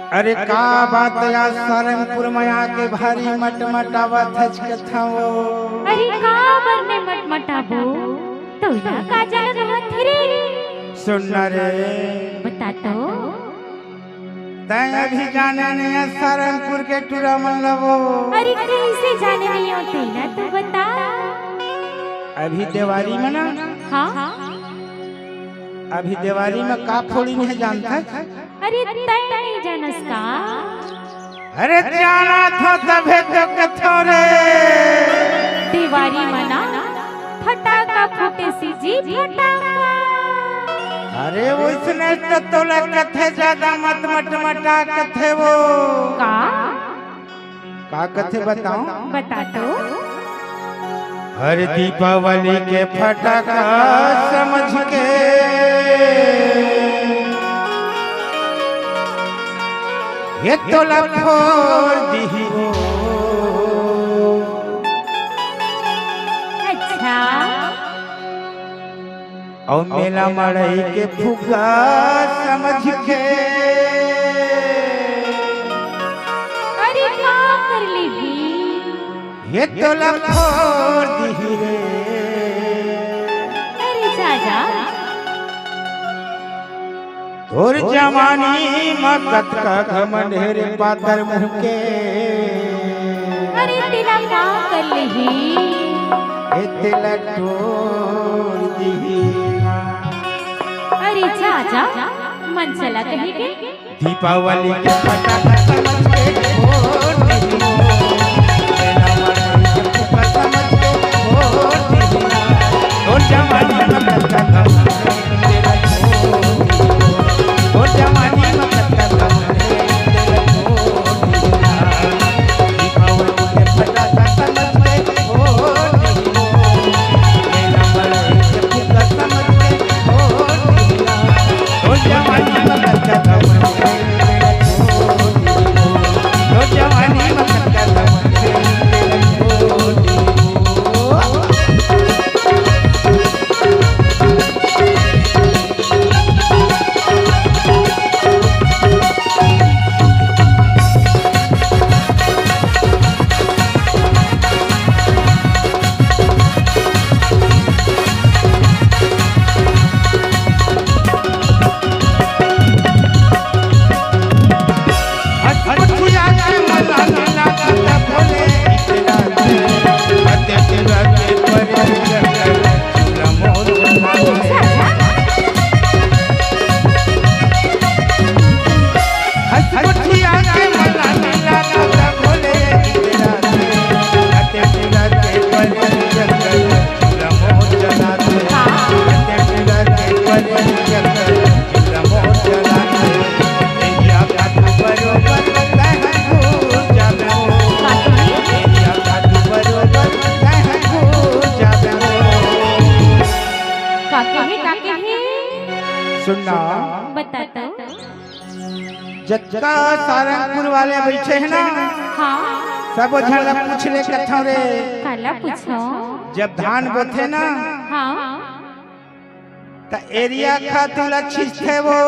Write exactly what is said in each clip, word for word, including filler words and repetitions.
अरे का बात हे यार, सारंगपुर में आके भारी मटमटावत हच कथंव। अरे का बर में मटमटाबो? तोला का जाना रहत हे रे? सुन ना रे। बता तो। तैं अभी जाने नइ हस सारंगपुर के टूरा मन ला वो। अरे कइसे जाने नइ हों तेला तो बता। अभी देवारी में ना। हाँ। अभी देवारी में का फोड़िन हे जानत हस? अरे तैं नइ जानस का? अरे जानत हों तभे तो कथंव रे। देवारी में ना फटाका फूटे सी जी फटाका। अरे वइसने तो तोला कथे, जादा मत मटमटा कथे वो। का? का कथे बताओं? बता तो। हर दीपावली के फटाका समझ के ये तोला फोड़ दिही वो। अच्छा। अउ मेला मड़ई के फुग्गा समझ के अरे का कर लेही? ये तोला फोड़ दिही रे। अरे जा जा। तोर जवानी म कतका घमंड हे रे पातर मुंह के। अरे तेला का कर लेही? ए तेला टोर दिही ना। अरे जा जा, मन चला कहे के। दीपावली के फटाका समझ के फोड़ दिही। तेला मार के फुक्का समझ के फोड़ दिही ना। तोर जवानी म कतका घमंड हे रे तेला टोर दिही ना। तोर जवानी म कतका घमंड का कहे, का कहे? सुन ना। बता तो। जतका सारंगपुर वाले बइठे हे ना, हाँ। सबो झन ला पूछ ले कथंव रे। काला पूछों? जब धान बोथे ना, हाँ। त यूरिया खातू ला छींचथे वो।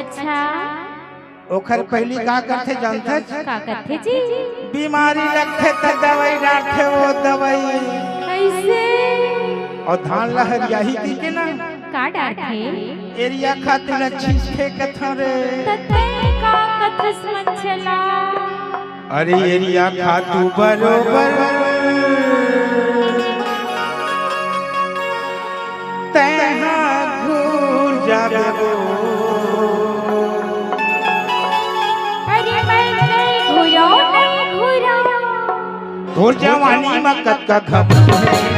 अच्छा। ओखर पहिली का करथे जानथस? का करथे जी? बीमारी लगथे त दवई डारथे वो दवई। अइसे? अउ धान ला हरियाही कहिके ना, का डारथे? यूरिया खातू ला छींचथे कथंव रे। त तैं का कथस मन चला? अरे यूरिया खातू बरोबर तैं हा घूर जाबे वो। अरे मैं नइ घूरंव, नइ घूरंव। तोर जवानी म कतका घमंड हे।